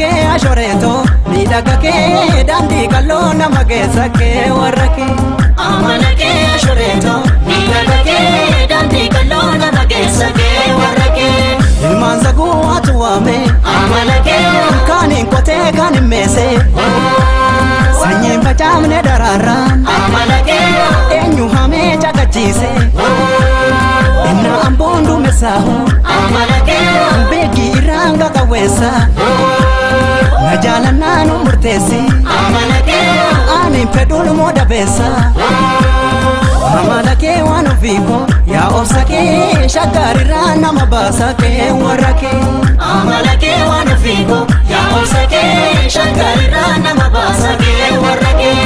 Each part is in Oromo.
kee ashoreetoo miidhaga kee daandii qalloo nama keessa kee warra kee. Amala kee ashoreetoo miidhaga kee daandii qalloo nama keessa kee warra kee. Ilmaan zaguu atu waame amala kee kaaniin qotee kan hin meese sanyiin facaafne daraaraan amala kee eenyu hamee caqachiise inna amboon duumessaahu amala kee beekii irraan qaqawweessa na jaalannaa nu murteessi amala kee ani fedhuun moo dabeessa amala kee waan ofiiko yaa obsa kee shaggarirraa nama baasa kee warra kee amala kee waan ofiiko yaa obsa kee shaggarirraa nama baasa kee warra kee.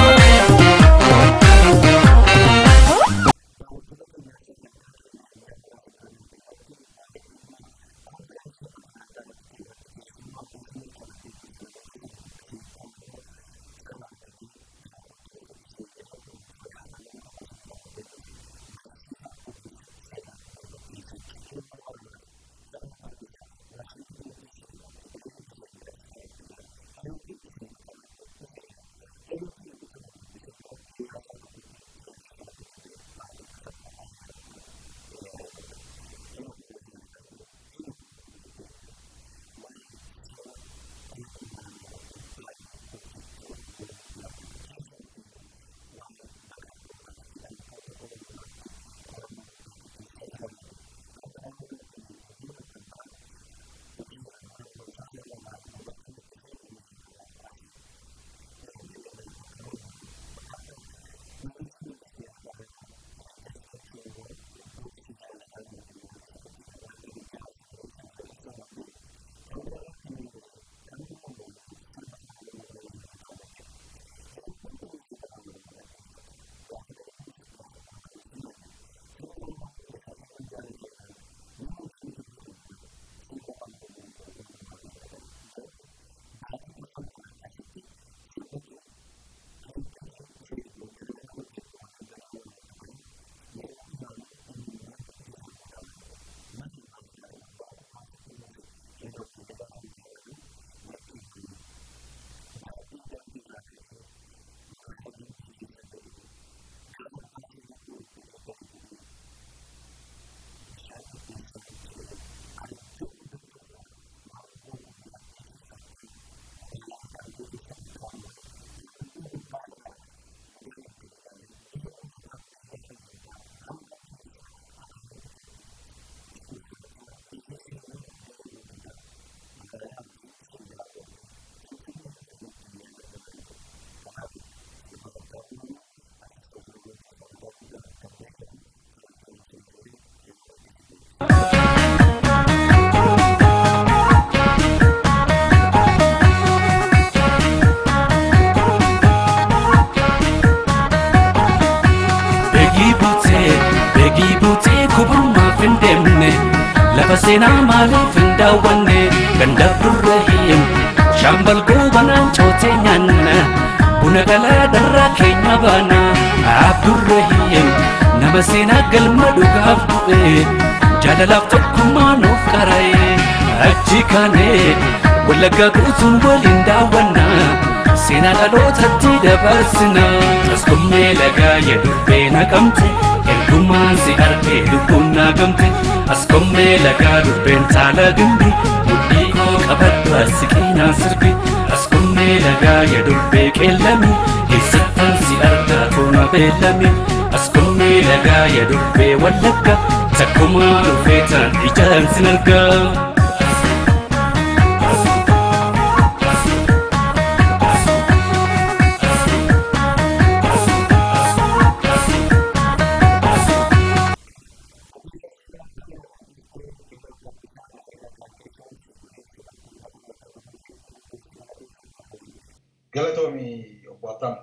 Beekii buutee, beekii buutee kuburmaaf hin deemne, lafa seenaa maaliif hin daawwanne, ganda Abdurrahiim, shaambal goobanaan cootee nyaanna, buna galaa darraa keenya baana. Abdurrahiim nama seenaa galma dhugaaf du'e, jaalalaaf tokkummaa nuuf qara'e, achi kaanee Wallaggaa guutuun waliin daawwanna. Seenaa dhalootatti dabarsina. Askummee lagaa ya durbee naqamte, ergumaan si argee lubbuun naagamte. Askummee lagaa durbeen taala gimbi, mudhii koo qabadhu asiqinaa sirbi. Askummee lagaa ya durbee qeellami, eessattaan si argaa toona beellami. Askummee lagaa ya durbee Wallagga, takkumaa dhufee taan ijaan sin argaa. Galatoomi obbo Habtaamu.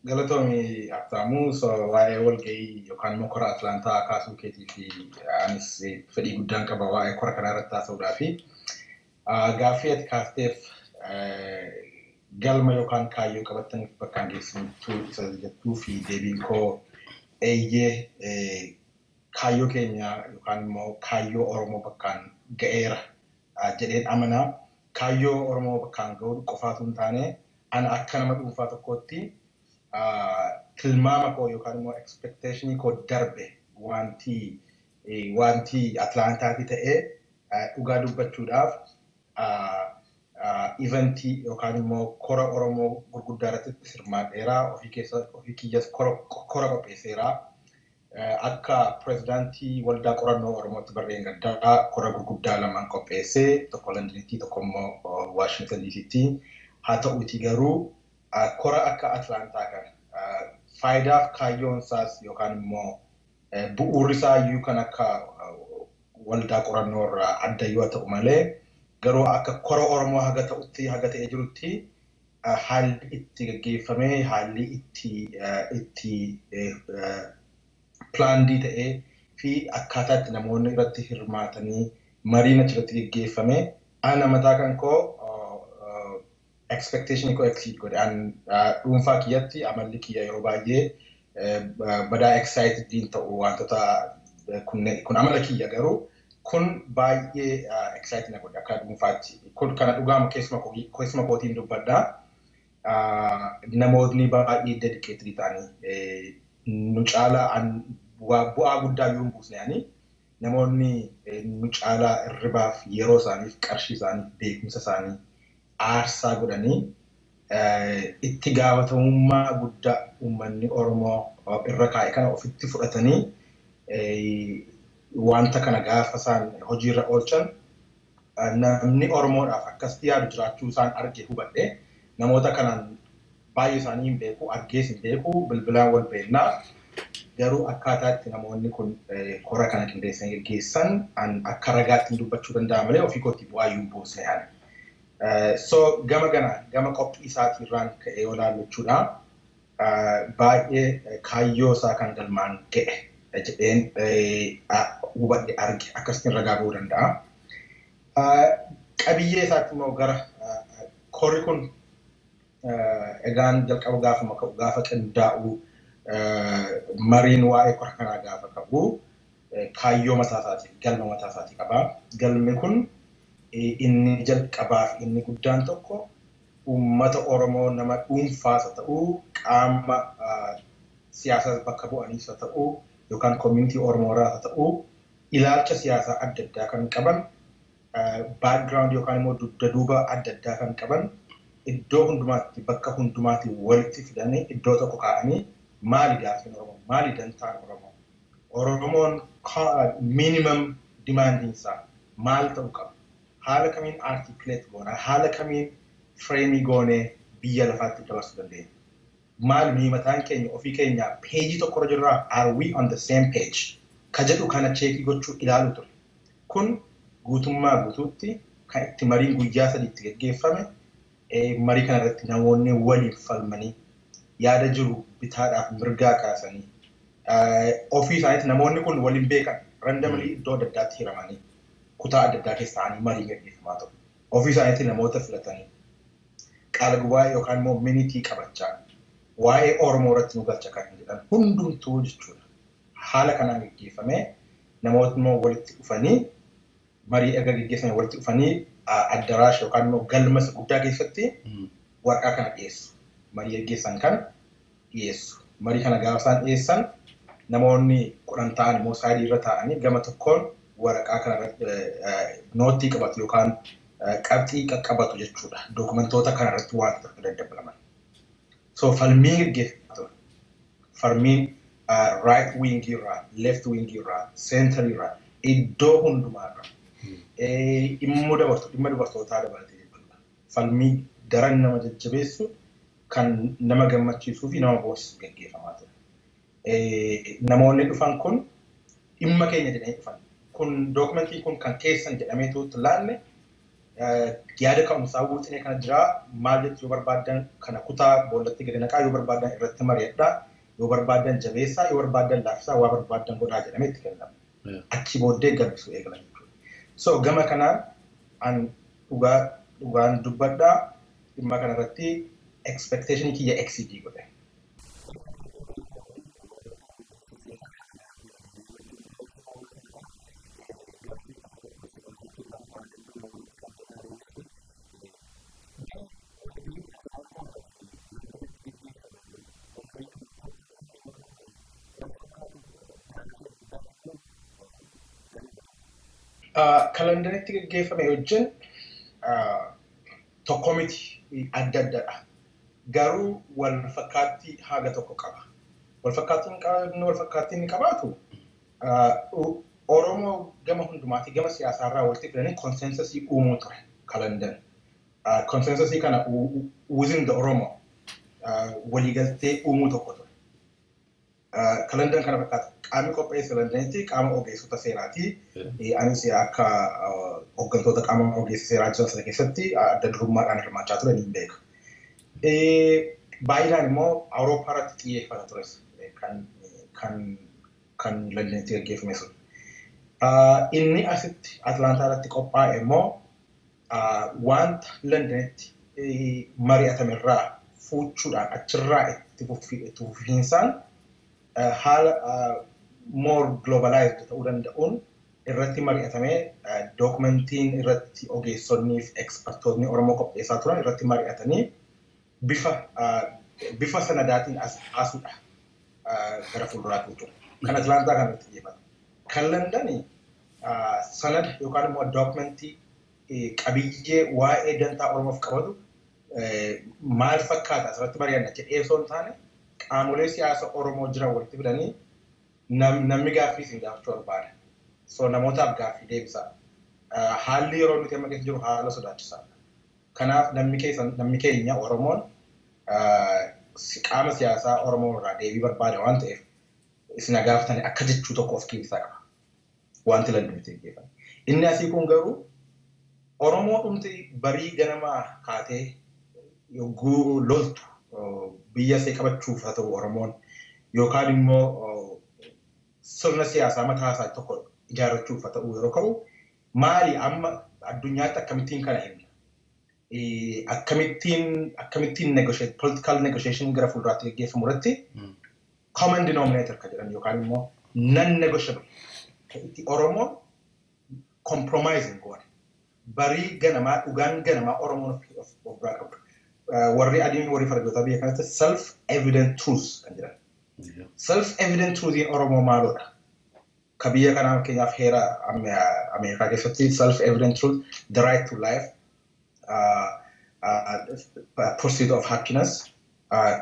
Galatoomi Abtaamuu, so waa'ee walgahii yookaan immoo kora Atlaantaa kaasuu keetii fi anis fedhii guddaan qaba waa'ee kora kanaa irratti haasa'uudhaa fi gaaffii ati kaasteef, galma yookaan kaayyoo qabattaniif bakkaan geessitu isa jettuu fi deebiin koo eeyyee, kaayyoo keenya yookaan immoo kaayyoo Oromoo bakkaan ga'eera jedheen amanaa. Kaayyoo Oromoo bakkaan ga'uu qofaatu hin taane, ana akka nama dhuunfaa tokkootti tilmaama koo yookaan immoo expectationii koo darbe wanti Atlaantaatti ta'ee. Dhugaa dubbachuudhaaf, eventii yookaan immoo kora Oromoo gurguddaa irratti hirmaadheeraa, ofii keessa ofii kiyyas kora qopheesseeraa. Akka pirezidaantii Waldaa Qorannoo Oromootti barreen gaddaa kora gurguddaa lamaan qopheessee, tokko Londonitti, tokko immoo Waashingtan DCtti. Haa ta'uuti garuu kora akka Atlaantaa kana faayidaaf kaayyoon isaas yookaan immoo bu'uurri isaa iyyuu kan akka waldaa qorannoo irraa adda yoo ta'u malee, garuu akka kora Oromoo haga ta'utti, haga ta'ee jirutti, haalli itti gaggeeffamee, haalli itti planned ta'ee fi akkaataa itti namoonni irratti hirmaatanii mariin achirratti gaggeeffame, ana mataa kan koo expectation koo exceed godhe. An dhuunfaa kiyyatti amalli kiyya yeroo baay'ee badaa excited hin ta'u wantoota kun amala kiyya, garuu kun baay'ee excited na godhe akka dhuunfaatti. Kun kana dhugaama keessuma kootiin dubbadha. Namootni baay'ee dedicated ta'anii nu caalaa bu'aa guddaa yoo hin buusne, ani namoonni nu caalaa irribaaf, yeroo isaaniif, qarshii isaaniif, beekumsa isaanii aarsaa godhanii, itti gaafatamummaa guddaa uummanni Oromoo irra kaa'e kana ofitti fudhatanii, wanta kana gaafa isaan hojiirra oolchan, namni Oromoodhaaf akkasitti yaadu jiraachuu isaan arge, hubadhe. Namoota kanaan baay'ee isaanii hin beeku, argees hin beeku, bilbilaan wal beeknaa. Garuu akkaataa itti namoonni kun kora kana qindeessanii geggeessan an akka ragaatti dubbachuu danda'a malee ofii kootti bu'aa iyyuu buusne ani. So gama ganaan, gama qophii isaatiirraan ka'ee yoo ilaallu jechuudha. Baay'ee kaayyoo isaa kan galmaan ga'e jedheen hubadhe, arge, akkasitti ragaa ba'uu danda'a. Qabiyyee isaatti immoo gara korri kun egaan jalqaba gaafuma ka'u, gaafa qindaa'u, mariin waa'ee kora kanaa gaafa ka'u, kaayyoo mataa isaatii, galma mataa isaatii qaba. Galmi kun inni jalqabaa fi inni guddaan tokko uummata Oromoo, nama dhuunfaas haa ta'u, qaama siyaasaa bakka bu'aniis haa ta'u, yookaan community Oromoo irraa haa ta'u, ilaalcha siyaasaa adda addaa kan qaban, background yookaan immoo dugda duuba adda addaa kan qaban, iddoo hundumaatti, bakka hundumaatti walitti fidanii iddoo tokko kaa'anii, maali gaaffiin Oromoo, maali dantaan Oromoo, Oromoon minimum demandiin isaa maal ta'uu qaba, haala kamiin articulate goona, haala kamiin frame goonee biyya lafaatti dabarsuu dandeenya. Maal nuyi mataan keenya ofii keenya peejii tokkorra jirraa, are we on the same page ka jedhu kana check gochuu ilaalu ture. Kun guutummaa guutuutti kan itti mariin guyyaa 3tti geggeeffame, marii kana irratti namoonni waliin falmanii, yaada jiru bitaadhaaf mirgaa kaasanii, ofii isaaniitti namoonni kun waliin beekan randomly iddoo adda addaatti hiramanii, kutaa adda addaa keessa ta'anii marii gaggeeffamaa ture. Ofii isaaniitti namoota filatanii, qaala gubaa yookaan immoo minute qabachaa, waa'ee Oromoo irratti nu galcha kan jedhan hundumtuu jechuudha. Haala kanaan gaggeeffamee, namootni immoo walitti dhufanii, marii erga gaggeessanii walitti dhufanii, addaraasha yookaan immoo galma isa guddaa keessatti waraqaa kana dhiyeessu. Marii gaggeessan kan dhiyeessu. Marii kana gaafa isaan dhiyeessan, namoonni 10 ta'an immoo side irra taa'anii gama tokkoon waraqaa kana irratti note qabatu yookaan qabxii qaqqabatu jechuudha. Dookumentoota kana irratti wantoota daddabalaman. So falmii gaggeeffamaa ture. Falmiin right wing irraa, left wing irraa, center irraa, iddoo hundumaa irraa. Dhimma dubartootaa dabalatee jechuudha. Falmii daran nama jajjabeessu, kan nama gammachiisuu fi nama boonsisu gaggeeffamaa ture. Namoonni dhufan kun dhimma keenya jedhanii dhufan. Kun dookumentiin kun kan keessan jedhameetu itti laalle. Yaada ka'umsaa wixinee kana jira, maal jechuu yoo barbaaddan kana kutaa boollatti gadi naqaa, yoo barbaaddan irratti mari'adhaa, yoo barbaaddan jabeessaa, yoo barbaaddan laaffisaa, waa barbaaddan godhaa jedhamee itti kennama. Achi booddee gabbisuu eegalan jechuudha. So gama kanaan an dhugaa dhugaan dubbadhaa, dhimma kanarratti expectation kiyya exceed godhe. Kan Londonitti gaggeeffame wajjin tokko miti, adda addadha. Garuu wal fakkaattii haga tokko qaba. Wal fakkaattiin inni qabaatu, Oromoo gama hundumaati gama siyaasaarraa walitti fidanii consensusii uumuu ture kan London. Consensusii kana within the Oromoo waliigaltee uumuu tokko ture. Kan London kana fakkaata. Qaamni qopheesse Londonitti qaama ogeessota seeraati. Anis akka hooggantoota qaama ogeessa seeraa jiran sana keessatti adda durummaadhaan hirmaachaa ture ni beeka. Baay'inaan immoo Awurooppaa irratti xiyyeeffata tures kan Londonitti gaggeeffame sun. Inni asitti Atlaantaa irratti qophaa'e immoo wanta Londonitti mari'atame irraa fuuchuudhaan achirraa itti fufiinsaan haala more globalized ta'uu danda'uun irratti mari'atamee, dookumentiin irratti ogeessonnii fi expertoonni Oromoo qopheessaa turan irratti mari'atanii bifa sanadaatiin as baasuudha gara fuulduraatti jechuudha. Kan Atlaantaa kan irratti xiyyeeffata. Kan London sanada yookaan immoo dookumentii qabiyyee waa'ee dantaa Oromoof qabatu maal fakkaata asirratti mari'anna jedhee osoo hin taane, qaamolee siyaasa Oromoo jiran walitti fidanii namni gaaffii isin gaafachuu barbaada. So namootaaf gaaffii deebisaa. Haalli yeroo nuti amma keessa jiru haala sodaachisaadha. Kanaaf namni keessan, namni keenya Oromoon qaama siyaasaa Oromoo irraa deebii barbaada waan ta'eef isin gaafatanii akka jechuu tokko of keessaa qaba. Wanti Londonitti gaggeeffame. Inni asii kun garuu Oromoo dhumti barii ganamaa kaatee yogguu loltu biyya ishee qabachuuf haa ta'u Oromoon, yookaan immoo sirna siyaasaa mataa isaa tokko ijaarrachuuf haa ta'u, yeroo ka'u maali, amma addunyaatti akkamittiin kana himna? Akkamittiin negotiate, political negotiation gara fuulduraatti gaggeeffamu irratti common denominator kan jedhan yookaan immoo non negotiable kan itti Oromoon compromise hin goone. Barii ganamaa, dhugaan ganamaa Oromoon of biraa qabdu. Warri adiin, warri fardoota biyya kanatti self evident truth kan jedhan. Self evident truthiin Oromoo maaloodha? Ka biyya kanaa fakkeenyaaf heera Ameerikaa keessatti self evident truth, the right to life, pursuit of happiness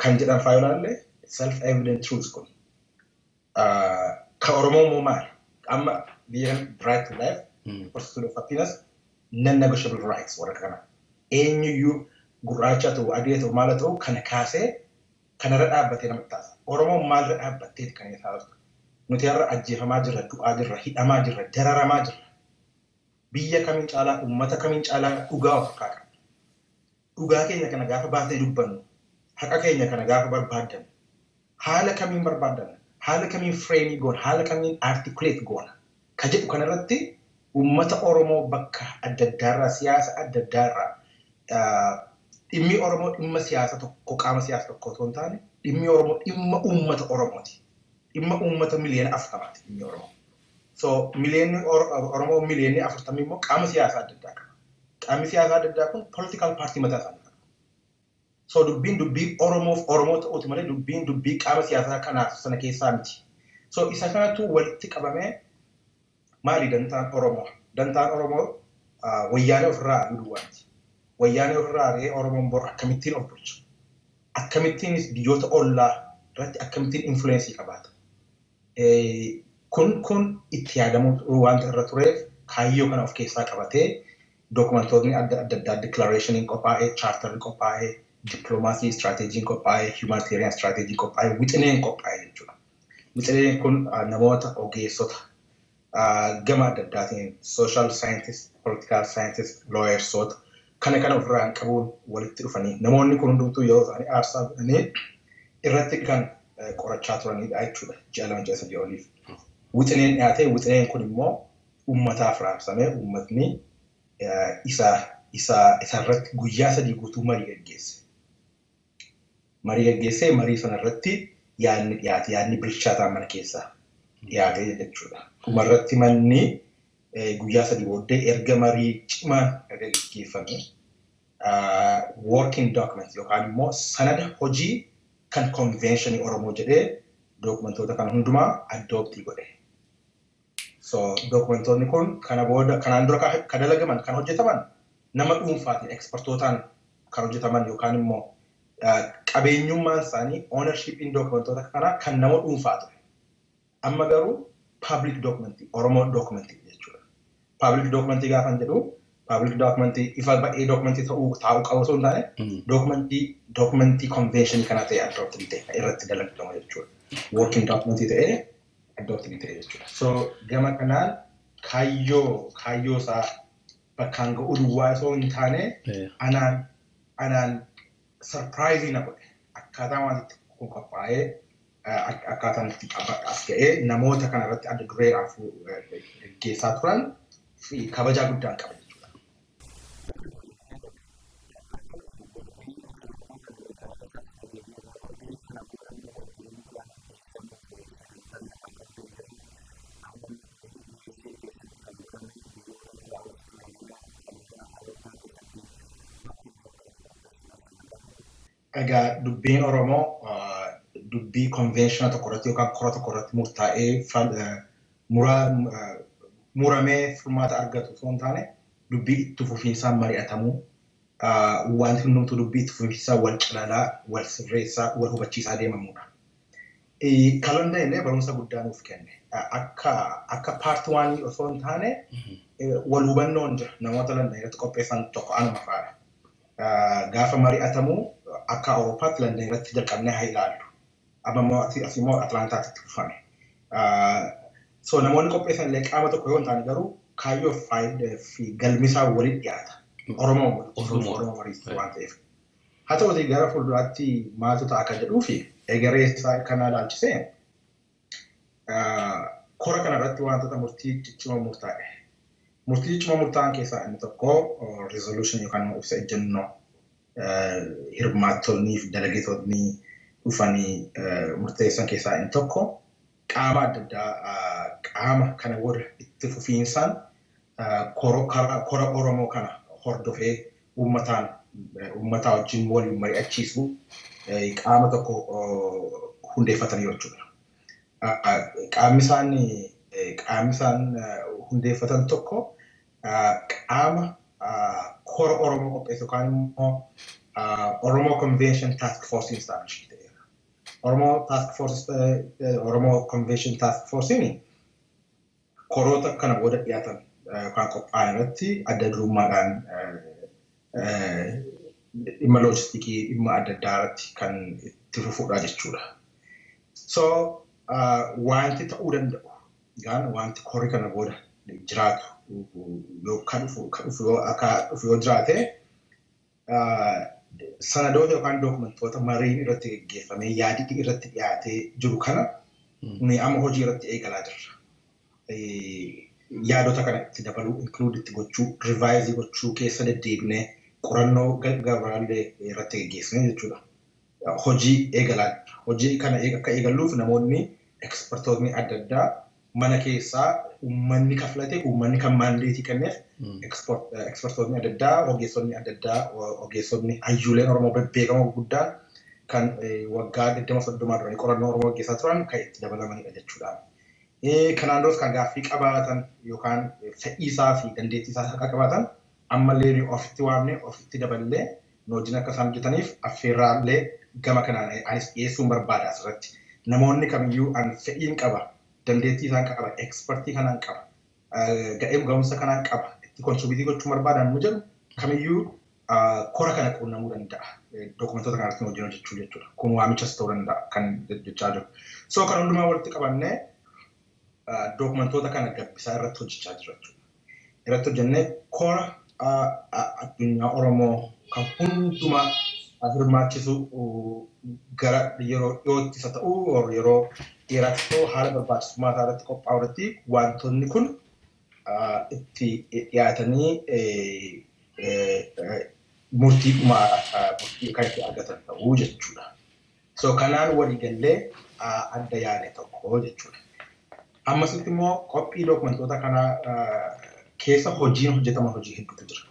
kan jedhan faa ilaalle, self evident truth kun. Ka Oromoo immoo maali? Amma biyya kana right to life, pursuit of happiness, non negotiable rights warra kana. Eenyuyyuu gurraacha ta'u, adii ta'u, maal ta'u, kana kaasee kanarra dhaabbatee namatti taasisa. Oromoon maalirra dhaabbatteeti kan inni taasisu? Nuti har'a ajjeefamaa jirra, du'aa jirra, hidhamaa jirra, dararamaa jirra. Biyya kamiin caalaa, uummata kamiin caalaa dhugaa of harkaa qabna. Dhugaa keenya kana gaafa baasnee dubbannu, haqa keenya kana gaafa barbaaddannu, haala kamiin barbaaddanna, haala kamiin frame goona, haala kamiin articulate goona ka jedhu kanarratti uummata Oromoo bakka adda addaarraa, siyaasa adda addaarraa, dhimmi Oromoo dhimma siyaasa tokko, qaama siyaasa tokko osoo hin taane, dhimmi Oromoo dhimma uummata Oromooti. Dhimma uummata 40 miliyoona dhimmi Oromoo. So Oromoo 40 miliyoona immoo qaama siyaasaa adda addaa qaba. Qaamni siyaasaa adda addaa kun political party mataa isaanii qaba. So dubbiin dubbii Oromoof Oromoo ta'uuti malee dubbiin dubbii qaama siyaasaa kanaaf sana keessaa miti. So isa kanatu walitti qabamee maali dantaan Oromoo? Dantaan Oromoo Wayyaanee ofirraa ari'uu duwwaa miti. Wayyaanee ofirraa ari'ee Oromoon bor akkamittiin of bulcha? Akkamittiinis biyyoota ollaa irratti akkamittiin influence qabaata? Kun itti yaadamuu wanta irra tureef kaayyoo kana of keessaa qabatee dookumentoonni adda addaa, declarationiin qophaa'ee, charterri qophaa'ee, dippiloomaasii strategyn qophaa'ee, humanitarian strategyn qophaa'ee, wixineen qophaa'ee jechuudha. Wixineen kun namoota ogeessota gama adda addaatiin social scientist, political scientist, lawyersoota kana kana ofirraa hin qabuun walitti dhufanii namoonni kun hundumtuu yeroo isaanii aarsaa godhanii irratti kan qorachaa turanidha jechuudha ji'a 2 ji'a 3 oliif. Wixineen dhiyaatee wixineen kun immoo uummataaf raabsamee uummatni isarratti guyyaa 3 guutuu marii gaggeesse. Marii gaggeessee marii sanarratti yaadni dhiyaate yaadni bilchaataa mana keessaa dhiyaate jechuudha. Dhumarratti manni guyyaa 3 booddee erga marii cimaan erga gaggeeffame working document yookaan immoo sanada hojii kan konvenshinii Oromoo jedhee dookumentoota kana hundumaa adooptii godhe. So dookumentoonni kun kana booda kanaan dura kan dalagaman kan hojjetaman nama dhuunfaatiin ekspertootaan kan hojjetaman yookaan immoo qabeenyummaan isaanii ownershipiin dookumentoota kanaa kan nama dhuunfaa ture. Amma garuu public documentii Oromoo dookumentii jechuudha. Public documentii gaafan jedhu public documentii ifa ba'ee dookumentii ta'uu taa'uu qabu osoo hin taane dookumentii konvenshinii kana ta'e adooptii ta'e irratti dalagamu jechuudha. Working documentii ta'ee adooptii ta'e jechuudha. So gama kanaan kaayyoo isaa bakkaan ga'uu duwwaa osoo hin taane anaan surprising na godhe akkaataa wanti kun qophaa'ee akkaataan itti as ga'ee namoota kana irratti adda dureedhaaf gaggeessaa turan fi kabajaa guddaan qaba jechuudha. Egaa dubbiin Oromoo dubbii konveenshina tokko irratti yookaan kora tokko irratti murtaa'ee muramee furmaata argatu osoo hin taane dubbii itti fufiinsaan mari'atamuu wanti hundumtuu dubbii itti fufiinsaan wal calalaa, wal sirreessaa, wal hubachiisaa deemamudha. Kalandaa illee barumsa guddaa nuuf kenne. Akka paartii waan osoo hin taane wal hubannoon jira. Namoota London irratti qopheessan tokko anuma fa'aadha. Gaafa mari'atamu akka Awurooppaatti London irratti jalqabnee haa ilaallu. Amma immoo as immoo Atlaantaatti itti fufame. So namoonni qopheessan illee qaama tokko yoo hin taane garuu kaayyoo fi galmisaa walitti dhiyaata. Oromoo Oromoo mariisisu waan ta'eef. Haa ta'utii gara fuulduraatti maaltu ta'a akka jedhuu fi egeree isaa kana ilaalchisee kora kanarratti wantoota murtii ciccimoo murtaa'e. Murtii ciccimoo murtaa'an keessaa inni tokko resolution yookaan immoo ibsa ejjennoo hirmaattonnii fi dalageetonni dhufanii murteessan keessaa inni tokko qaama adda addaa qaama kana booda itti fufiinsaan kora Oromoo kana hordofee uummataa wajjin waliin mari'achiisu qaama tokko hundeeffatanii jechuudha. Qaamni isaan hundeeffatan tokko qaama kora Oromoo qopheessu yookaan immoo Oromoo Convention Task Force establish ta'eera. Oromoo Task Force Oromoo Convention Task Force'n koroota kana booda dhiyaatan yookaan qophaa'an irratti adda durummaadhaan dhimma loojistikii dhimma adda addaa irratti kan itti fufuudha jechuudha. So wanti ta'uu danda'u gaan wanti korri kana booda jiraatu yoo kan dhufu yoo akka dhufu yoo jiraate sanadoota yookaan dookumentoota mariin irratti gaggeeffamee yaadii irratti dhiyaatee jiru kana nuyi amma hojii irratti eegalaa jirra. Yaadota kana itti dabaluu, include itti gochuu, revise gochuu keessa deddeebinee qorannoo gabaabaa irratti gaggeessine jechuudha. Hojii eegalaa jirra. Hojii kana akka eegalluuf namoonni ekspertoonni adda addaa mana keessaa uummanni kaflate, uummanni kan maandeetii kenneef ekspertoonni adda addaa, ogeessonni adda addaa, ogeessonni hayyuuleen Oromoo bebbeekamoo guddaan kan waggaa 20-30 duranii qorannoo Oromoo gaggeessaa turan kan itti dabalamanidha jechuudha. Kanaan duras kan gaaffii qabaatan yookaan fedhii isaa fi dandeettii isaa akka qabaatan ammallee nuyi ofitti waamnee ofitti daballee nu wajjin akka isaan hojjetaniif affeerraallee gama kanaan anis dhiyeessuun barbaada asirratti. Namoonni kamiyyuu an fedhiin qaba, dandeettii isaan qaba, ekspertii kanaan qaba, ga'ee ga'umsa kanaan qaba, itti kontribiutii gochuu barbaadan nu jedhu kamiyyuu kora kana quunnamuu danda'a. Dookumentoota kanarratti wajjin hojjechuu jechuudha. Kun waamichas ta'uu danda'a kan jechaa jiru. So kan hundumaa walitti qabannee dookumentoota kana gabbisaa irratti hojjechaa jira jechuudha. Irratti hojjennee kora addunyaa Oromoo kan hundumaa hirmaachisu gara yeroo dhiyootti isa ta'u yeroo dheeraatti ta'u haala barbaachisummaa isaa irratti qophaa'u irratti wantoonni kun itti dhiyaatanii murtii dhumaa murtii kan itti argatan ta'uu jechuudha. So kanaan waliigallee adda yaane tokko jechuudha. Ammasitti immoo qophii dookumentoota kanaa keessa hojiin hojjetaman hojii hedduutu jira.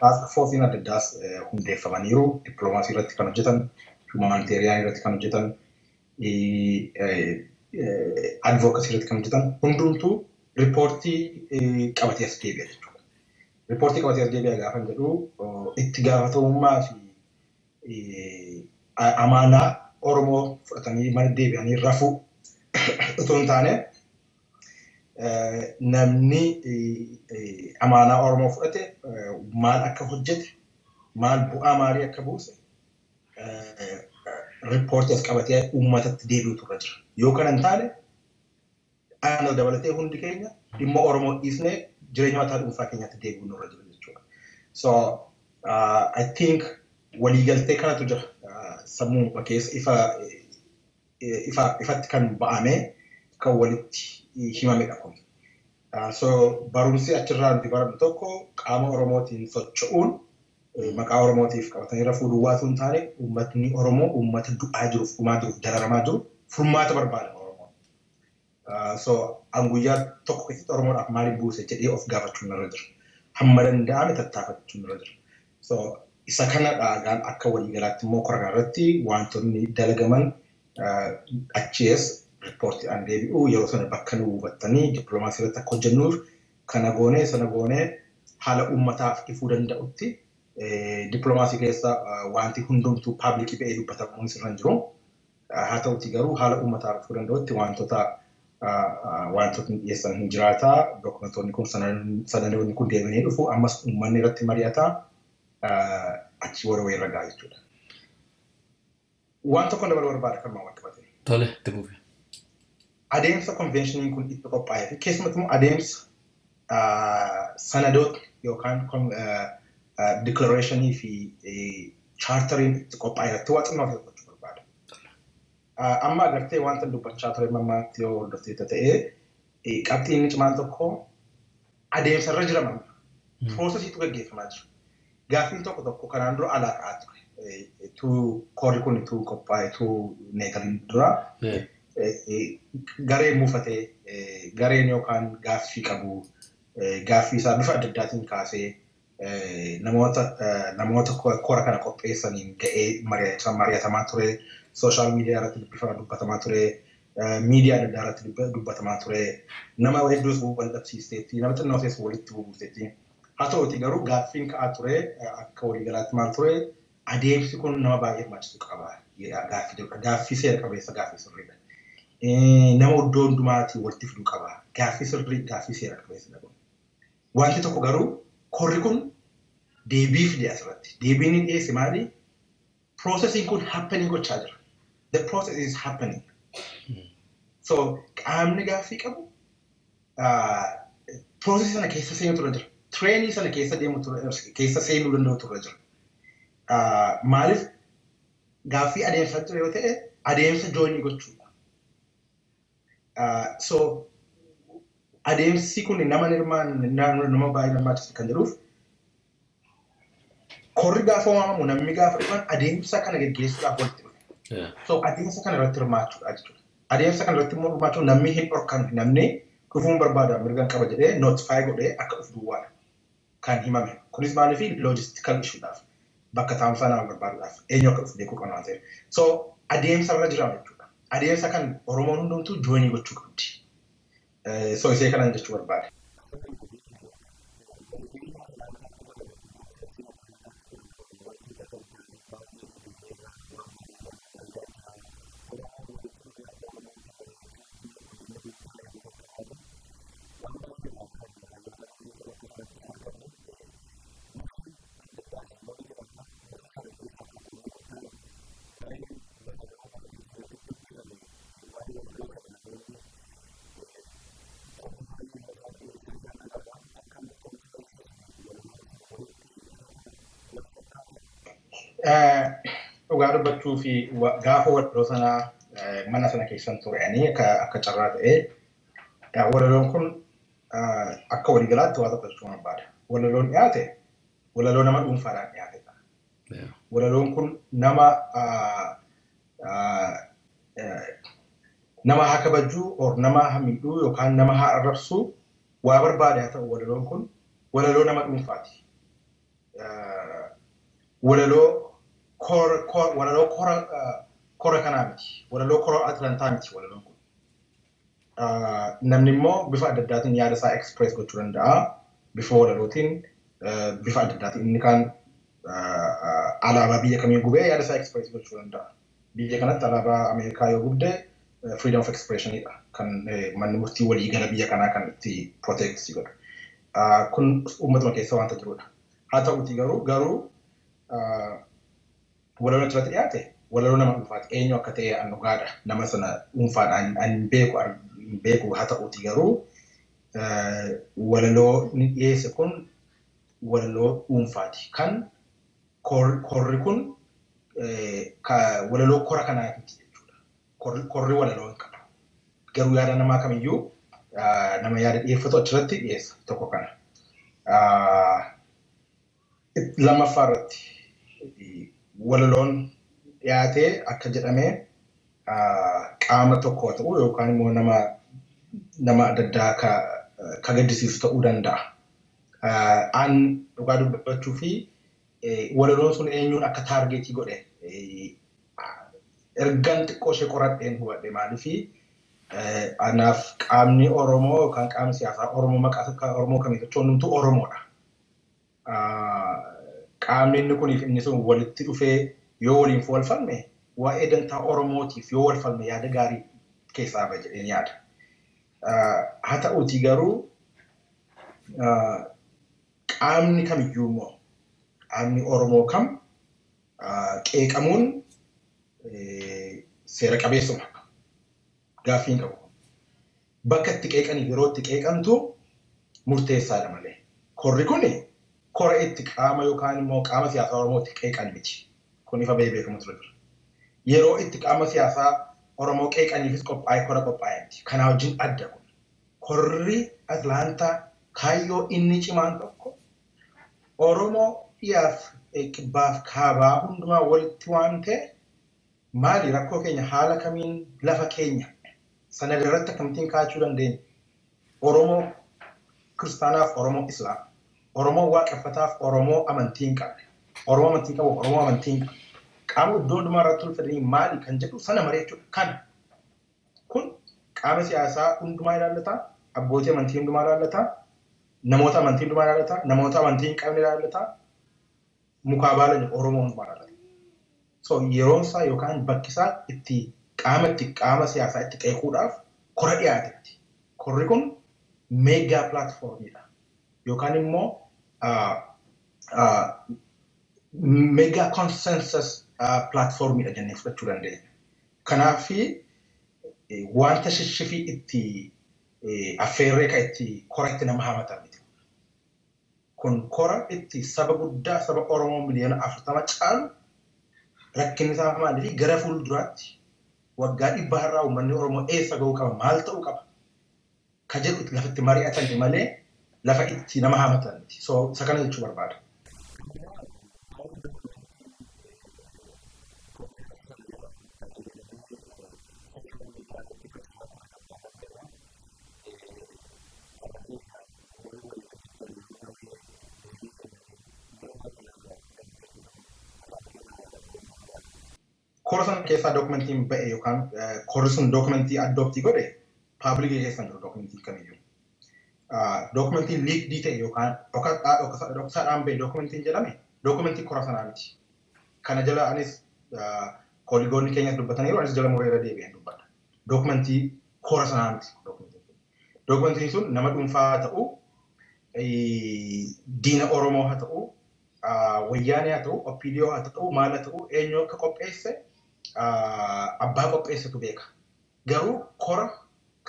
Task force'n adda addaas hundeeffamaniiru. Dippiloomaasii irratti kan hojjetan, humanitarian irratti kan hojjetan, advocacy irratti kan hojjetan hundumtuu riippoortii qabatee as deebi'a jechuudha. Riippoortii qabatee as deebi'a gaafa jedhu itti gaafatamummaa fi amaanaa Oromoo fudhatanii mana deebi'anii rafuu otoo hin taane, namni amaanaa Oromoo fudhate maal akka hojjete, maal bu'aa maalii akka buuse riippoortii as qabatee uummatatti deebi'utu irra jira. Yoo kana hin taane, ana dabalatee hundi keenya dhimma Oromoo dhiisnee jireenya mataa dhuunfaa keenyaatti deebi'uu nurra jira jechuudha. So I think waliigaltee kanatu jira. Sammuu keessa ifa ifa ifatti kan ba'amee kan walitti himamedha kun. So barumsi achirraa nuti barannu tokko, qaama Oromootiin socho'uun maqaa Oromootiif qabatanii rafuu duwwaatu hin taane, uummatni Oromoo uummata du'aa jiruuf, dhumaa jiruuf, dararamaa jiru furmaata barbaada Oromoon. So an guyyaa tokko keessatti Oromoodhaaf maaliif buuse jedhee of gaafachuun irra jira. Hamma danda'ame tattaafachuun irra jira. So isa kana dhaagaan akka waliigalaatti immoo kora irratti wantoonni dalagaman achiis riippoortiidhaan deebi'u, yeroo sana bakka nu buufattanii dippiloomaasii irratti akka hojjennuuf kana goonee sana goonee haala uummataaf ifuu danda'utti, dippiloomaasii keessa wanti hundumtuu public ba'ee dubbatamuun sirra hin jiru. Haa ta'uti garuu haala uummataaf ifuu danda'utti wantootni dhiyeessan hin jiraata. Dookumentoonni kun, sanadoonni kun deemanii dhufu, ammas uummanni irratti mari'ata, achi booda wayirra ga'a jechuudha. Waan tokko dabaluu barbaada kan wal qabate. Tole, itti fufi. Adeemsa konveeshiniin kun itti qophaa'ee fi keessumatti immoo adeemsa sanadoota yookaan declarationii fi charteriin itti qophaa'e irratti waa xinnoo gochuu barbaada. Amma agartee wanta dubbachaa ture mammaatti yoo hordofteetta ta'ee, qabxiin inni cimaan tokko adeemsa irra jira mamma. Processiitu gaggeeffamaa jira. Gaaffiin tokko tokko kanaan dura alaa ka'aa ture. Tuu koorri kun tuu qophaa'e tuu neegalin dura gareen muufatee, gareen yookaan gaaffii qabu gaaffii isaa bifa adda addaatiin kaasee namoota kora kana qopheessaniin ga'ee mari'atamaa ture. Social media irratti bifa dubbatamaa ture. Miidiyaa adda addaa irratti dubbatamaa ture. Nama hedduus wal dhabsiisteetti, nama xinnoo walitti buusteetti. Haa ta'uti garuu gaaffiin ka'aa ture akka waliigalaatti maal ture? Adeemsi kun nama baay'ee hirmaachisuu qaba gaaffii jedhudha. Gaaffii seera qabeessa, gaaffii sirriidha. Nama iddoo hundumaatii walitti fiduu qaba. Gaaffii sirrii, gaaffii seera qabeessa kun. Wanti tokko garuu korri kun deebii fide asirratti. Deebiin inni dhiyeesse maali? Processiin kun happening gochaa jira. The process is happening. So qaamni gaaffii qabu processii sana keessa seenuu turre jira. Trainii sana keessa deemu keessa seenuu danda'u turre jira. Maaliif gaaffii adeemsaa jira yoo ta'e, adeemsa joinii gochuudha. So adeemsi kun nama hirmaan nama baay'ee hirmaachisu kan jedhuuf, korri gaafa waamamu namni gaafa dhufan adeemsa kana geggeessuudhaaf walitti dhufe. So adeemsa kana irratti hirmaachuudha jechuudha. Adeemsa kana irratti immoo hirmaachuun namni hin dhorkan, namni dhufuun barbaada, mirga qaba jedhee notify godhee akka dhufu duwwaadha kan himame. Kunis maaliif? Logistical issuedhaaf, bakka taa'umsaa nama barbaaduudhaaf, eenyu akka dhufu beekuu qabna waan ta'eef. So adeemsa irra jira jechuudha. Adeemsa kan Oromoon hundumtuu joinii gochuu qabdi. So isee kanan jechuu barbaade. Dhugaa dubbachuu fi gaafa walaloo sanaa mana sana keessan turanii akka carraa ta'ee walaloon kun akka waliigalaatti waa tokko jechuu barbaada. Walaloon dhiyaate walaloo nama dhuunfaadhaan dhiyaatedha. Walaloon kun nama haa kabajuu or nama haa miidhuu yookaan nama haa arrabsuu waa barbaade haa ta'u, walaloon kun walaloo nama dhuunfaati. Walaloo kora kanaa miti. Walaloo kora Atlantaa miti walaloon kun. Namni immoo bifa adda addaatiin yaada isaa express gochuu danda'a. Bifa walalootiin, bifa adda addaatiin inni kaan alaabaa biyya kamii gubee yaada isaa express gochuu danda'a. Biyya kanatti alaabaa Ameerikaa yoo gubde freedom of expressionidha. Kan manni murtii waliigala biyya kanaa kan itti protect si godhu. Kun uummatuma keessa wanta jirudha. Haa ta'uti garuu walaloon achirratti dhiyaate walaloo nama dhuunfaati. Eenyu akka ta'e an dhugaadha. Nama sana dhuunfaadhaan an hin beeku. Haa ta'uti garuu walaloo inni dhiyeesse kun walaloo dhuunfaati. Kan korri kun walaloo kora kanaa miti jechuudha. Korri walaloo hin qabu. Garuu yaada namaa kamiyyuu nama yaada dhiyeeffatu achirratti dhiyeessa tokko kana. Lammaffaa irratti walaloon dhiyaatee akka jedhamee qaama tokko ta'uu yookaan immoo nama adda addaa ka gaddisiisu ta'uu danda'a. An dhugaa dubbachuu fi walaloon sun eenyuun akka target godhe ergan xiqqoo ishee qoradheen hubadhe. Maaliifi, anaaf qaamni Oromoo yookaan qaamni siyaasaa Oromoo maqaa Oromoo kamii socho'u hundumtuu Oromoodha. Qaamni inni kuniif inni sun walitti dhufee yoo waliin wal falme, waa'ee dantaa Oromootiif yoo wal falme, yaada gaarii keessaa ba'a jedheen yaada. Haa ta'uutii garuu qaamni kamiyyuu immoo qaamni Oromoo kam qeeqamuun seera qabeessuma. Gaaffii hin qabu. Bakka itti qeeqanii yeroo itti qeeqantu murteessaadha malee. Korri kuni kora itti qaama yookaan immoo qaama siyaasaa Oromoo itti qeeqan miti. Kun ifa bahee beekamu ture jira. Yeroo itti qaama siyaasaa Oromoo qeeqaniifis qophaa'e kora qophaa'e miti. Kanaa wajjin adda kun. Korri Atlaantaa kaayyoo inni cimaan tokko Oromoo dhiyaaf kibbaaf kaabaa hundumaa walitti waan ta'e, maali rakkoo keenya, haala kamiin lafa keenya sanada irratti akkamittiin kaa'achuu dandeenya? Oromoo kiristaanaaf Oromoo Islaam, Oromoo waaqeffataaf Oromoo amantii hin qabne, Oromoo amantii qabuuf Oromoo amantii hin qabne, qaama iddoo hundumaa irratti ulfatanii maali kan jedhu sana mari'achuudha. Kana kun qaama siyaasaa hundumaa ilaallata, abbootii amantii hundumaa ilaallata, namoota amantii hundumaa ilaallata, namoota amantii hin qabne ilaallata, mukaa baala Oromoo hundumaa ilaallata. So yeroon isaa yookaan bakki isaa itti qaama siyaasaa itti qeequudhaaf kora dhiyaatetti. Korri kun mega platformiidha. Yookaan immoo mega consensus platformiidha jennee fudhachuu dandeenya. Kanaafi wanta shishifii itti affeerree ka itti kora itti nama hamatan miti. Kun kora itti saba guddaa, saba Oromoo miliyoona 40 caalu, rakkinni isaa maalii fi gara fuulduraatti waggaa 100 har'aa uummanni Oromoo eessa gahuu qaba, maal ta'uu qaba ka jedhu lafatti mari'atan malee lafa itti nama hamatan miti. So isa kana jechuu barbaada. Kora sana keessaa dookumentiin ba'e yookaan korri sun dookumentii adopt godhe public keessa hin jiru dookumentiin kamiyyuu. Dookumentiin leaked ta'e yookaan dhoksaadhaan ba'e dookumentiin jedhame dookumentii kora sanaa miti. Kana jala anis kooligoonni keenyas dubbataniiru, anis jala mureera deebi'een dubbadha. Dookumentii kora sanaa miti dookumentiin sun. Dookumentiin sun nama dhuunfaa haa ta'u, diina Oromoo haa ta'u, wayyaanee haa ta'u, OPDO haa ta'u, maal haa ta'u, eenyu akka qopheesse abbaa qopheessetu beeka. Garuu kora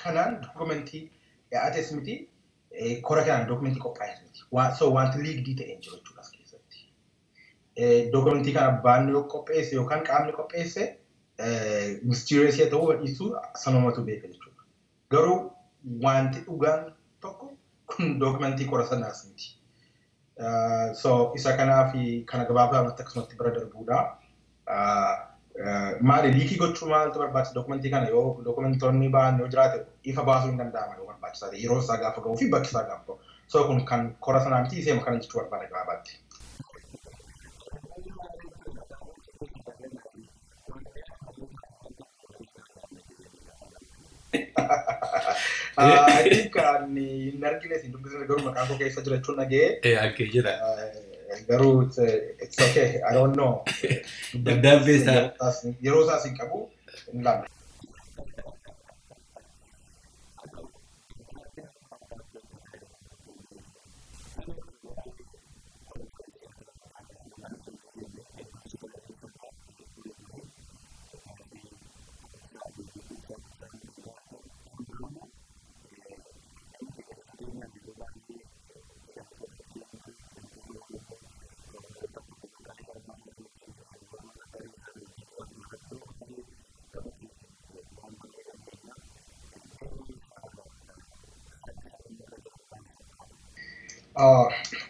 kanaan dookumentii dhiyaates miti, kora kanaan dookumentii qophaa'es miti. So wanti leaked ta'e hin jiru jechuudha as keessatti. Dookumentii kana abbaan yoo qopheesse yookaan qaamni qopheesse mysterious ta'uu dhiisuu sanumatu beeka jechuudha. Garuu wanti dhugaan tokko kun dookumentii kora sanaas miti. So isa kanaaf kana gabaabumatti akkasumatti bira darbuudha. Maali leak gochuu maaltu barbaachisa? Dookumentii kana yoo dookumentoonni ba'an yoo jiraate ifa baasuu hin danda'ama yoo barbaachisaa ta'e, yeroo isaa gaafa ga'uu fi bakki isaa gaafa ga'u. So kun kan kora sanaa miti, iseema kana jechuu barbaada gabaabaatti. I think ani hin argine, hin dubbisne, garuu maqaan koo keessa jira jechuun dhaga'ee. Akkee jira. Garuu it's okay, I don't know. Dabdaabbee isaa. Yeroo isaas hin qabu, hin ilaalle.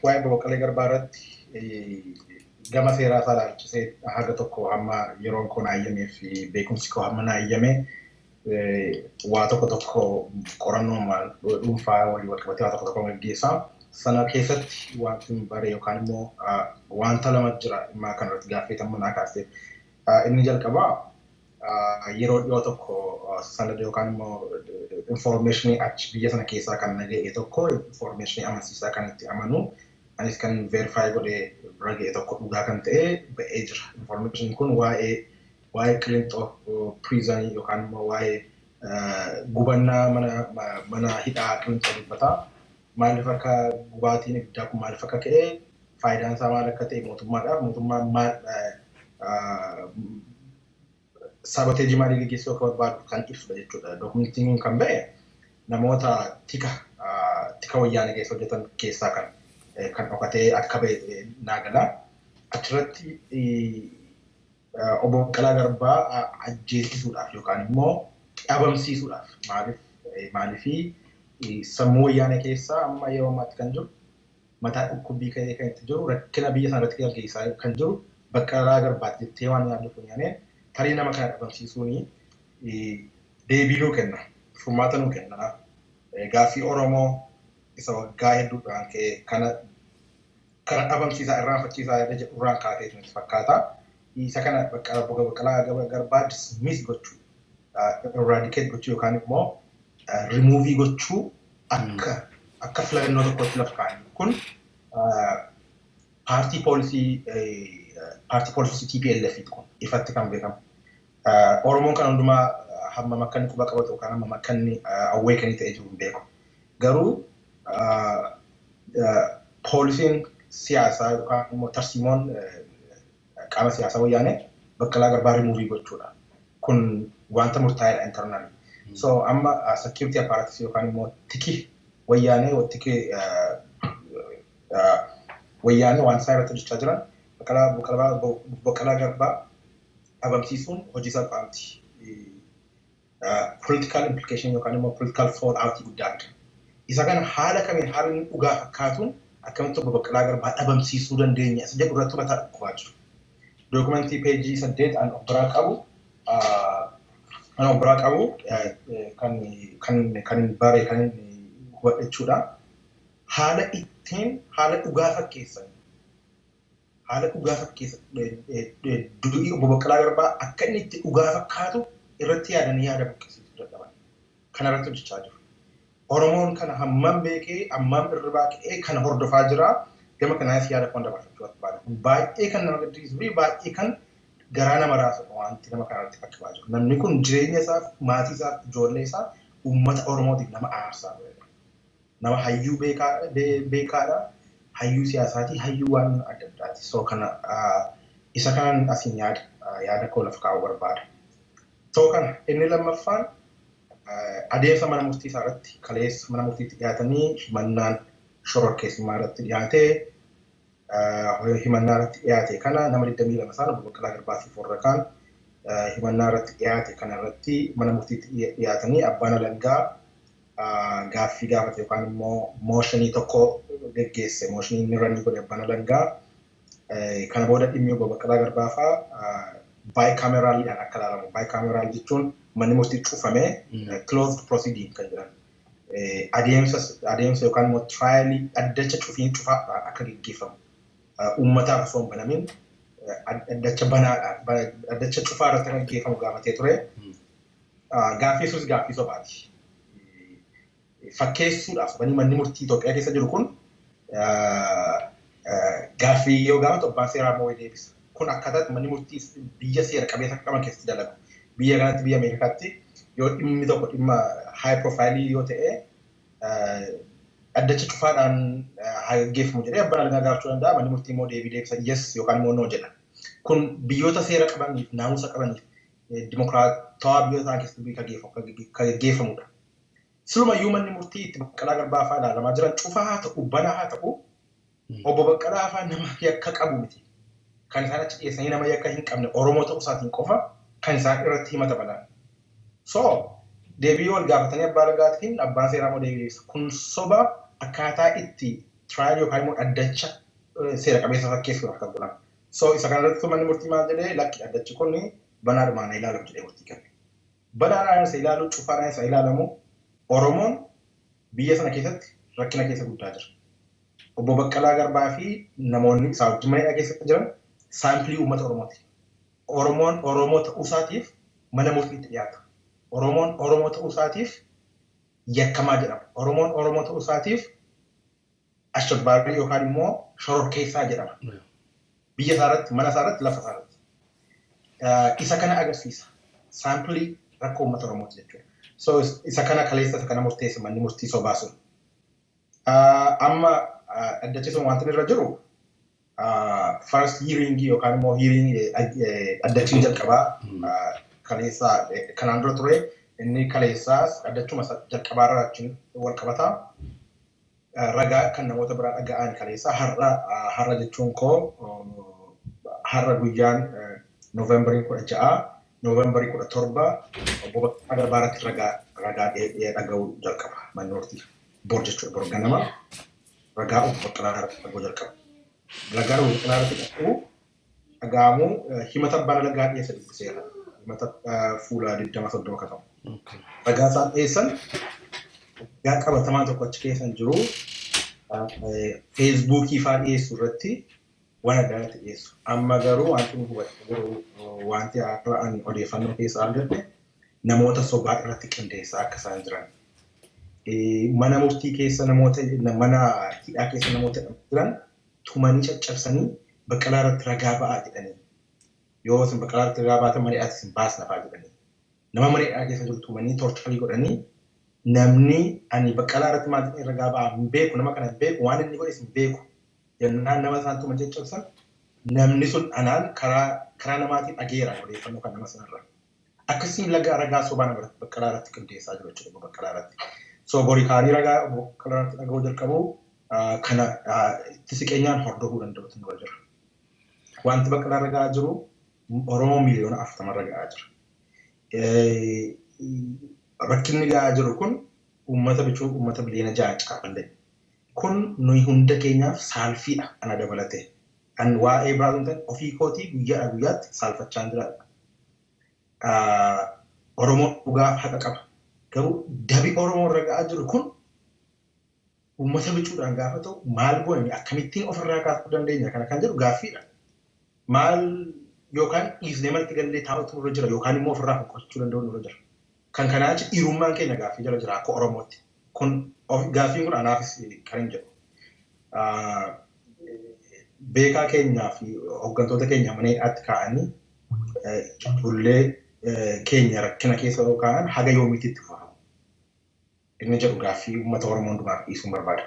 Waa'ee Baqqalee Garbaa irratti gama seeraa isaa ilaalchisee haga tokko hamma yeroon koo na fi beekumsi koo hamma na eeyyame waa tokko tokko qorannoo dhuunfaa walii wal qabatee waa tokko tokko gaggeessaa. Sana keessatti wanti bare yookaan immoo wanta lama jira dhimma kanarratti gaaffii naa kaastee. Inni jalqabaa yeroo dhiyoo tokko sanada yookaan immoo informationii achi biyya sana keessaa kan naga'e tokko, informationii amansiisaa kan itti amanu, anis kan verify godhee bira ga'e tokko dhugaa kan ta'e ba'ee jira. Information kun waa'ee Qilinxoo prisonii yookaan immoo waa'ee gubannaa mana hidhaa Qilinxoo dubbata. Maaliif akka gubaatiin ibiddaa kun maaliif akka ka'e, faayidaan isaa maal akka ta'e, mootummaadhaaf mootummaan maal sabotage maalii gaggeessuu akka barbaadu kan ibsudha jechuudha. Dookumentiin kun kan ba'e namoota tika wayyaanee keessa hojjetan keessaa kan dhokatee akka ba'e naa gala. Achirratti obbo Baqqalaa Garbaa ajjeesisuudhaaf yookaan immoo dhabamsiisuudhaaf, maaliifii sammuu wayyaanee keessaa amma yeroo ammaatti kan jiru, mataa dhukkubbii ka'ee kan itti jiru, rakkina biyya sana irratti gaggeessaa kan jiru Baqqalaa Garbaatti jettee waan yaaddu funyaanee, tarii nama kana dhabamsiisuun deebii nuu kenna, furmaata nuu kenna. Gaaffii Oromoo isa waggaa hedduudhaan ka'e kana dhabamsiisaa, irraanfachiisaa jedhu irraan kaatee natti fakkaata. Isa kana Baqqalaa Garbaa dismiss gochuu, eradicate gochuu yookaan immoo rimuuvii gochuu akka filannoo tokkotti lafa kaa'an. Kun paartii poolisii TPLF kun ifatti kan beekamu. Oromoon kan hundumaa hammam akka inni quba qabatu yookaan hammam akka inni awweekanii ta'ee jiru hin beeku. Garuu poolisiin siyaasaa yookaan immoo tarsiimoon qaama siyaasaa wayyaanee Baqqalaa Garbaa rimuuvii gochuudha. Kun wanta murtaa'edha internally. So amma security apparatus yookaan immoo tiki wayyaanee, tiki wayyaanee waan isaan irratti hojjechaa jiran Baqqalaa Garbaa dhabamsiisuun hojii salphaa miti. Political implication yookaan immoo political fallout guddaa fida. Isa kana haala kamiin, haala inni dhugaa fakkaatuun akkamitti obbo Baqqalaa Garbaa dhabamsiisuu dandeenya isa jedhu irratti mataa dhukkubaa jiru. Dookumentii peejii 8 an of biraa qabu kan bare kan hubadhe jechuudha. Haala ittiin haala dhugaa fakkeessan, haala dhugaa fakkeessan, du'i obbo Baqqalaa Garbaa akka inni itti dhugaa fakkaatu irratti yaadanii yaada buqqisiisuu dadhaban. Kana irratti hojjechaa jiru. Oromoon kana hammam beekee, hammam irribaa ka'ee kana hordofaa jira? Gama kanaanis yaada koon dabarfachuu barbaada. Kun baay'ee kan nama gaddisiisuu fi baay'ee kan garaa nama raasudha wanti nama kanarratti qaqqabaa jiru. Namni kun jireenya isaaf, maatii isaaf, ijoollee isaa, uummata Oromootiif nama aarsaa godhedha. Nama hayyuu beekaadha. Hayyuu siyaasaati, hayyuu waan adda addaati. So kana isa kanan asiin yaada koo lafa kaa'uu barbaada. So kana inni lammaffaan adeemsa mana murtii isaa irratti kaleessa mana murtiitti dhiyaatanii himannaan shororkeessummaa irratti dhiyaatee Himannaa irratti dhiyaate kana nama 22 isaan obbo Baqqalaa Garbaatiif warra kaan himannaa irratti dhiyaate kana irratti mana murtiitti dhiyaatanii abbaan alangaa gaaffii gaafate yookaan immoo mooshinii tokko geggeesse, mooshinii inni irra godhe abbaan alangaa kana booda dhimmi obbo Baqqalaa Garbaa fa'aa bicameraliidhaan akka ilaalamu. Bicameral jechuun manni murtii cufamee closed proceeding kan jedhan. Adeemsa yookaan immoo trialii dhaddacha cufaadhaan akka geggeeffamu. Uummataaf osoo hin banamin dhaddacha banaadhaan dhaddacha cufaa irratti akka geggeeffamu gaafatee ture. Gaaffii sunis gaaffii sobaati. Fakkeessuudhaaf sobanii manni murtii Itoophiyaa keessa jiru kun gaaffii yoo gaafatu abbaan seeraa immoo deebisa. Kun akkaataa manni murtii biyya seera qabeessa qaban keessatti dalagu. Biyya kanatti, biyya Ameerikaatti yoo dhimmi tokko dhimma high profile yoo ta'e dhaddacha cufaadhaan haa gaggeeffamu jedhee abbaan alangaa gaafachuu danda'a. Manni murtii immoo deebii deebisa, yes yookaan immoo no jedha. Kun biyyoota seera qabaniif, naamusa qabaniif, dimokiraatawaa biyyoota ta'an keessatti kan gaggeeffamudha. Silumayyuu manni murtii itti Baqqalaa Garbaa fa'aa ilaalamaa jiran cufaa haa ta'u, banaa haa ta'u, obbo Baqqalaa fa'aa nama yakka qabu miti. Kan isaan achi dhiyeessanii nama yakka hin qabne Oromoo ta'uu isaatiin qofa kan isaan irratti himata banan. So deebii wal gaafatanii abbaa alangaatiin abbaan seeraa immoo deebii deebisa. Kun soba akkaataa itti trial yookaan immoo dhaddacha seera qabeessa fakkeessuudhaaf kan godhamu. So isa kanarratti manni murtii maal jedhee, lakki, dhaddachi kun banaadhumaan haa ilaalamu jedhee murtii kenne. Banaadhaan isa ilaalu, cufaadhaan isa ilaalamu, Oromoon biyya sana keessatti rakkina keessa guddaa jira. Obbo Baqqalaa Garbaa fi namoonni isaa wajjin mana hidhaa keessa jiran saampilii uummata Oromooti. Oromoon Oromoo ta'uu isaatiif mana murtiitti dhiyaata. Oromoon Oromoo ta'uu isaatiif yakkamaa jedhama. Oromoon Oromoo ta'uu isaatiif ashabbaarii yookaan immoo shororkeessaa jedhama. Biyya isaa irratti, mana isaa irratti, lafa isaa irratti. Isa kana agarsiisa. Saampilii rakkoo uummata Oromooti jechuudha. So isa kana kaleessa isa kana murteessa manni murtii sobaa sun. Amma dhaddachi sun wanti irra jiru first hearing yookaan immoo hearing dhaddachiin jalqabaa kaleessa kanaan dura ture, inni kaleessaas dhaddachuma jalqabaa irra wal qabata. Ragaa kan namoota biraa dhaga'an kaleessa, har'a jechuun koo har'a guyyaan Noovembarii 16, Noovembarii 17 obbo Baqqalaa Garbaa irratti ragaa dhaga'uu jalqaba manni murtii. Bor jechuudha, bor ganama ragaa obbo Baqqalaa irratti dhaga'uu jalqaba. Ragaa obbo Baqqalaa irratti dhaga'amuu himata abbaan alangaa dhiyeesse dubbiseera. Himata fuula 20 30 akka ta'u. Ragaa isaan dhiyeessan ragaa qabatamaa tokko achi keessa hin jiru. Feesbuukii fa'aa dhiyeessu irratti waan adda addaatti dhiyeessu. Amma garuu wanti nu hubachuu jiru, wanti har'a ani odeeffannoo keessa argadhe, namoota sobaa irratti qindeessaa akka isaan jiran. Mana murtii keessa namoota, mana hidhaa keessa namoota jiran tumanii caccabsanii Baqqalaa irratti ragaa ba'aa jedhanii. Yoo isin Baqqalaa irratti ragaa baatan mana hidhaatti isin baasna fa'aa jedhanii. Nama mana hidhaa keessa jiru tumanii torture godhanii, namni ani Baqqalaa irratti maal jedhee ragaa ba'aa, hin beeku, nama kana hin beeku, waan inni godhes hin beeku jennaan nama isaan tuman caccabsan, namni sun anaan karaa namaatiin dhageera odeeffannoo kan nama sanarraa. Akkasiin laga ragaa sobaa nama irratti Baqqalaa irratti qindeessaa jiru jechuudha Baqqalaa irratti. So borii kaanii ragaa Baqqalaa irratti dhaga'uu jalqabu kana itti siqeenyaan hordofuu danda'utu nurra jira. Wanti Baqqalaa irra ga'aa jiru Oromoo miiliyoona 40 irra ga'aa jira. Rakkinni ga'aa jiru kun uummata bicuu uummata biliyoona 6 caalallee. Kun nuyi hunda keenyaaf saalfiidha ana dabalatee. Kan waa'ee biraa ta'e ofii kootii guyyaadhaa guyyaatti saalfachaa jiraadha. Oromoon dhugaaf haqa qaba. Garuu dabi Oromoo irra ga'aa jiru kun uummata bicuudhaan gaafa ta'u maal goone, akkamittiin ofirraa kaasuu dandeenya kana kan jedhu gaaffiidha. Maal yookaan dhiisnee manatti gallee taa'utu nurra jira yookaan immoo ofirraa fonqolchuu danda'u nurra jira. Kan kanaa achi dhiirummaan keenya gaaffii jala jira akka Oromootti. Kun gaaffiin kun anaafis kan hin jedhu. Beekaa keenyaa fi hooggantoota keenya mana hidhaatti kaa'anii ijoollee keenya rakkina keessa yoo kaa'an haga yoomiitti itti fufamu? Inni jedhu gaaffii uummata Oromoo hundumaaf dhiisuun barbaada.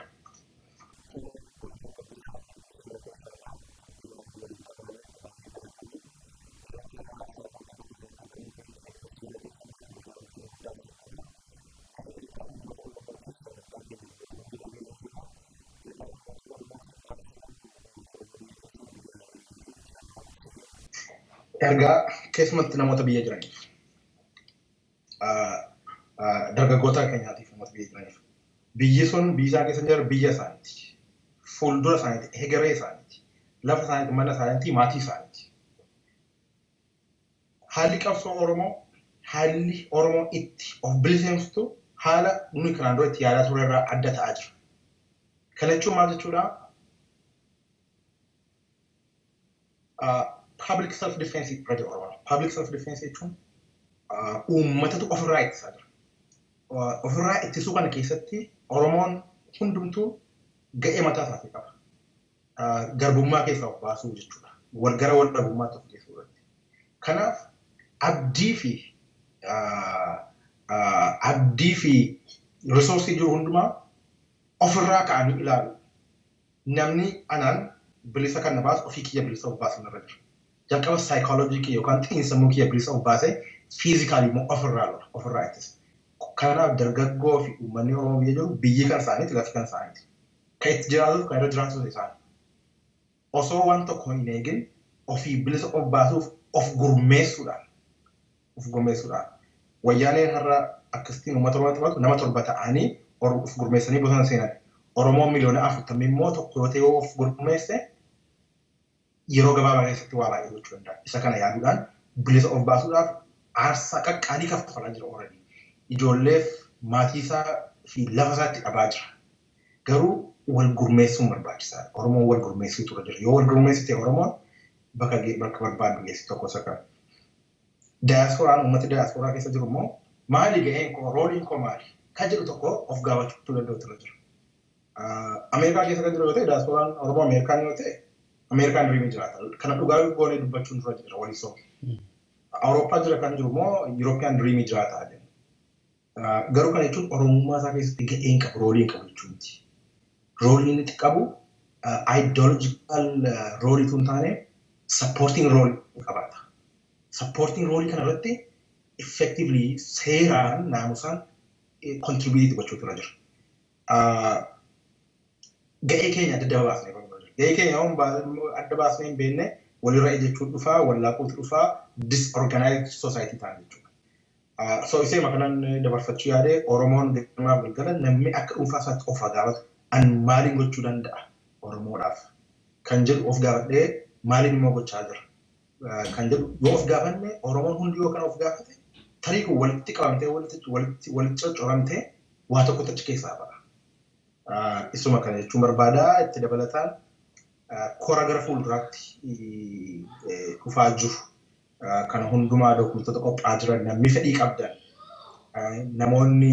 Ergaa keessumatti namoota biyya jiraniif, dargaggoota keenyaatiif namoota biyya jiraniif, biyyi sun biyyi isaan keessa jiran biyya isaaniiti. Fuuldura isaaniiti, egeree isaaniiti, lafa isaaniiti, mana isaaniiti, maatii isaaniiti. Haalli qabsoo Oromoo, haalli Oromoo itti of biliseemsitu haala nuyi kanaan dura itti yaadaa turre irraa adda ta'aa jira. Kana jechuun maal jechuudha? Public self defense irra jira Oromoon. Public self defense jechuun uummatatu ofirraa ittisaa jira. Ofirraa ittisuu kana keessatti Oromoon hundumtuu ga'ee mataa isaatii qaba. Garbummaa keessaa of baasuu jechuudha. Wal gara wal dhabummaatti of geessuu irratti. Kanaaf abdii fi resource jiru hundumaa ofirraa ka'anii ilaalu. Namni anaan bilisa kan na baasu, ofii kiyya bilisa of baasu irra jira. Jalqaba saayikooloojii kiyya yookaan xiinsammuu kiyya bilisa of baasee physically immoo ofirraa lola, ofirraa ittisa. Kanaaf dargaggoo fi uummanni Oromoo biyya jiru, biyyi kan isaaniiti, lafi kan isaaniiti. Kan itti jiraatuuf kan irra jiraatu isaani. Osoo waan tokko hin eegin ofii bilisa of baasuuf of gurmeessuudhaan. Wayyaaneen har'a akkasitiin uummata Oromoo taphatu nama 7 ta'anii of gurmeessanii bosona seenan. Oromoon 40,000,000 immoo tokko yoo ta'e yoo of gurmeesse yeroo gabaabaa keessatti waa baay'ee gochuu danda'a. Isa kana yaaduudhaan bilisa of baasuudhaaf aarsaa qaqqaalii kaffalaa jira already. Ijoolleef maatii isaa fi lafa isaatti dhabaa jira. Garuu wal gurmeessuun barbaachisaadha. Oromoon wal gurmeessuutu irra jira. Yoo wal gurmeessite Oromoon bakka barbaaddu geessi, tokko isa kana. Daayasporaan, uummati daayasporaa keessa jiru immoo maali ga'een koo, roleiin koo maali? Kan jedhu tokko of gaafachuu danda'utu irra jira. Ameerikaa keessa kan jiru yoo ta'e, daayasporaan Oromoo Ameerikaan yoo ta'e, Ameerikaan dreamii jiraata. Kana dhugaa goonee dubbachuun dura jira walii soba. Awurooppaa jira kan jiru immoo European dreamii jiraata jenna. Garuu kana jechuun Oromummaa isaa keessatti ga'ee hin qabu, role hin qabu jechuu miti. Role inni qabu ideological role tun taane supporting role qabaata. Supporting role kana irratti effectively seeraan naamusaan contribute gochuutu irra jira. Ga'ee keenya adda adda baasnee baruu jira. Ga'ee keenya yoo adda baasnee hin beekne walirra ejjechuun dhufaa, wallaaquutu dhufaa, disorganized society ta'an jechuudha. So isee kanan dabarfachuu yaade, Oromoon ganamaa galgala namni akka dhuunfaa isaatti of haa gaafatu. An maaliin gochuu danda'a Oromoodhaaf kan jedhu of gaafadhee, maaliin immoo gochaa jira kan jedhu yoo of gaafanne, Oromoon hundi yoo kana of gaafate, tarii kun walitti qabamtee walitti walitti walitti coccoramtee waa tokkotti achi keessaa ba'a. Isuma kana jechuun barbaada. Itti dabalataan kora gara fuulduraatti dhufaa jiru kana hundumaa dokumentoota qophaa'aa jiran, namni fedhii qabdan, namoonni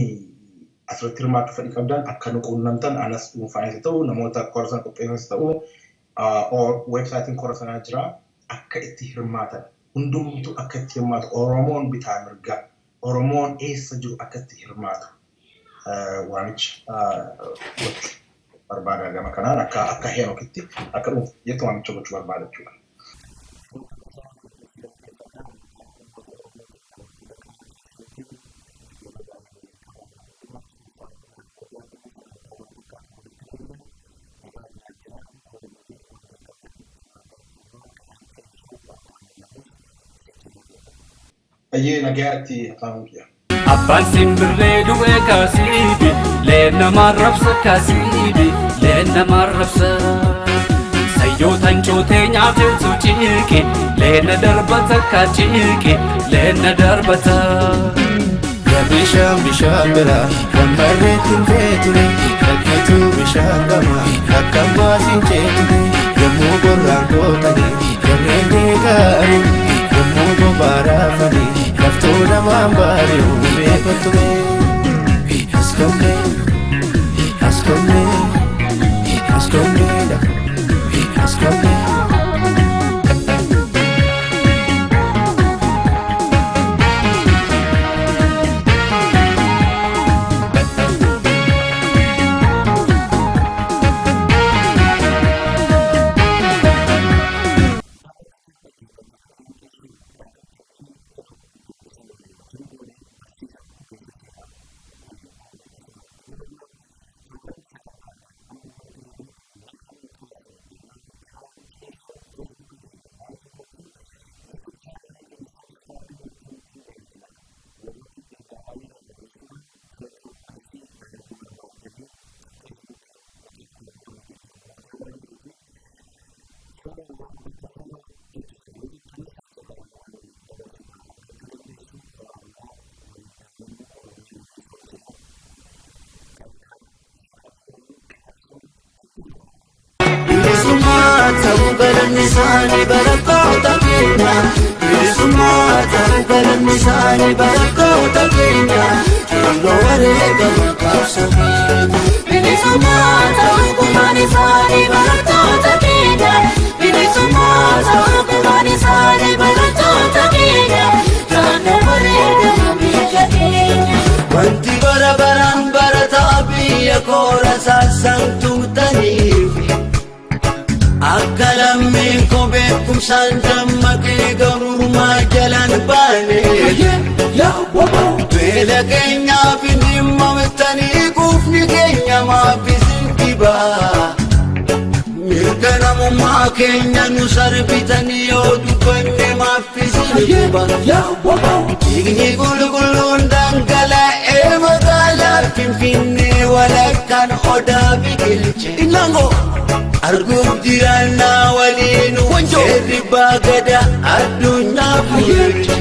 asirratti hirmaachuu fedhii qabdan akka nu quunnamtan, anas dhuunfaanis ta'u namoota kora sana qopheessanis ta'u, websiteiin kora sanaa jira, akka itti hirmaatan, hundumtu akka itti hirmaatu, Oromoon bitaa mirgaa, Oromoon eessa jiru akka itti hirmaatu waamicha gochuu barbaada. Gama kanaan akka Heenokitti, akka dhuunfaatti waamicha gochuu barbaada jechuudha. Ayyee, nagayaatti, afaan kiyya. Abbaan simbirree du'e kaasiibi, leen namaan rabsa kaasiibi, leen namaan rabsa. Sayyootan cootee nyaateetu ciiqe, leena darbata ka ciiqe, leena darbata. Bishaan bishaan bira kan barreetti hin feeture, rakkituu bishaan gama akka baasiin ceeture, yommuu gorraan qootanii garreen deegaaru, yommuu bobaa raafanii laftoo namaan baari'u beekottume. Askomne, askomne, askomne, askomne. galanni isaanii barattoota keenya. Bilisummaa ta'u galanni isaanii barattoota keenya. Qeerroo wareegama qabsoo keenya. Bilisummaa ta'uu gumaan isaanii barattoota keenya. Bilisummaa ta'uu gumaan isaanii barattoota keenya. Naannoo wareegama biyya keenya. Wanti bara baraan barataa biyya koora saasaan tuutaniif akka lammiin koo beekumsaan dammaqee gabrummaa jalaan baane. Beela keenyaaf hin dhimmamtanii quufni keenya maaf isin dhibaa. Mirga namummaa keenya nu sarbitanii yoo dubbanne maaf isin dhiba. Dhiigni qulqulluun dhangala'ee magaalaa Finfinnee walakkaan odaa biqilche. Arguuf jiraannaa waliin seerri baagada addunyaa bulche.